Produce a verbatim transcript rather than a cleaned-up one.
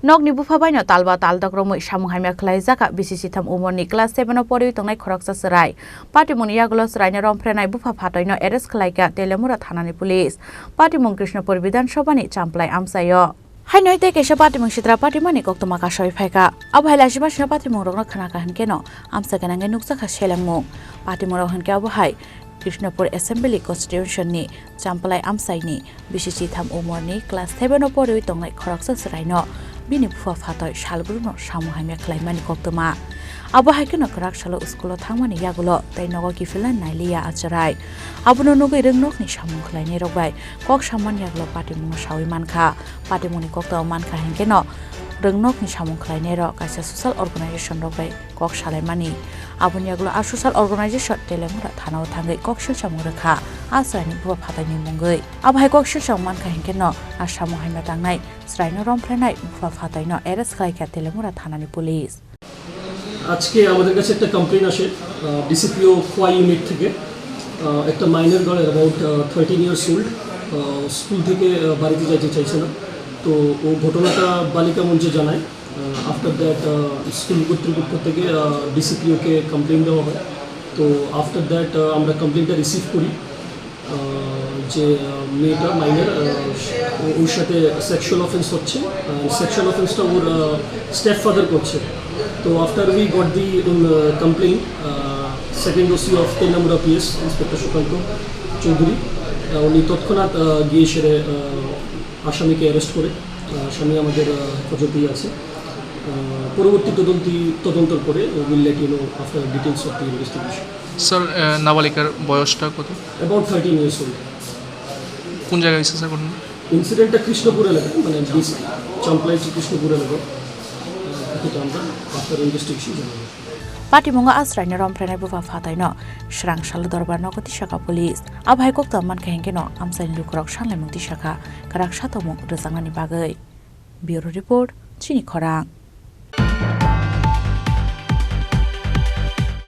Nokni bupha baino talba taldok romwi samung hamya khwlaijak kha bisi sitham umorni class seven o poriwi tongnai khoroksa chwrai. Patimungni yagulo chwraino romphrenai bupha phatoino arrest khwlaikha Telemura thanani police. Patimung Krishnapur Bidhan Sabhani Champlai amchaio. Haino tei kaisa patimung sitra patimani koktwma kasawi phaikha. Abo hai laisima sino patimungrokno khwnakha hinkhe no amsa gwnangwi nukjakha selengmung. Patimungrok hinkhe abo hai Krishnapur Assembly Constituency ni Champlai amchaini bisi sitham umorni class seven o poriwi tongnai khoroksa chwraino bini bupha phatoi salbrumno samung hamya khwlaimani koktwma. Abo hai kheno kwrak salo school o thangmani yagulo tei nogo kiphilna nailiya a chwrai. Abono nugwi rwngnokni samung khwlainairok bai kok samani yagulo patimungno sawi mankha. Patimungni koktwma mankha hinkhe no rwngnokni samung khwlainairok kaisa social organization rok bai kok salaimani. Aboni yagulo a social organization Telemura thanao thangwi kok silsamung rwkha a chwraini bupha phataini mungwi. Abo hai kok silsamung mankha hinkhe no a samung hamya tangnai chwraino romphrenai bupha phataino arrest khlaikha Telemura thanani police. আজকে আমাদের কাছে একটা কমপ্লেন আসে ডিসিপিও খোয়াই ইউনিট থেকে। আহ, একটা minor girl, about thirteen years old, school থেকে আহ, বাড়িতে যাইতে চাইছে না। তো ও ঘটনাটা বালিকা মঞ্চে জানায়। আফটার দ্যাট স্কুল কর্তৃপক্ষ থেকে ডিসিপিওকে কমপ্লেন দেওয়া হয়। তো আফটার দ্যাট আমরা কমপ্লেনটা রিসিভ করি। আহ, যে আহ, মেয়েটা মাইনর, ওর সাথে সেক্সুয়াল অফেন্স হচ্ছে। সেক্সুয়াল অফেন্সটা ওর স্টেপ ফাদার করছে। তো after we got the complain, second OC of Teliamura PS inspector Sukanta চৌধুরী, আহ, উনি তৎক্ষণাৎ আহ, গিয়ে সেরে আহ, আসামিকে অ্যারেস্ট করে। আহ, আসামি আমাদের আহ, হেফাজতেই আছে। আহ, পরবর্তী তদন্তি তদন্তর পরে will let you know after details of the investigation. Sir, ah, নাবালিকার বয়সটা কত? About thirteen years old. কোন জায়গায় হয়েছে স্যার ঘটনা? ইনসিডেন্টটা কৃষ্ণপুর এলাকায়, মানে বিস-, চাম্প্লাই কৃষ্ণপুর এলাকায়। আহ, এটা আমরা আফটার ইনভেস্টিগেশন জানাবো। Patimungo a chwraino romphrenai bupha phataino swrang salo dorbar nogo tisakha police. Abo hai koktwma mankha hinkhe no amchaini lukurok sanlaimung tisakha kwrak satokmung rwjaknani bagwi. Bureau Report, Chini Khorang.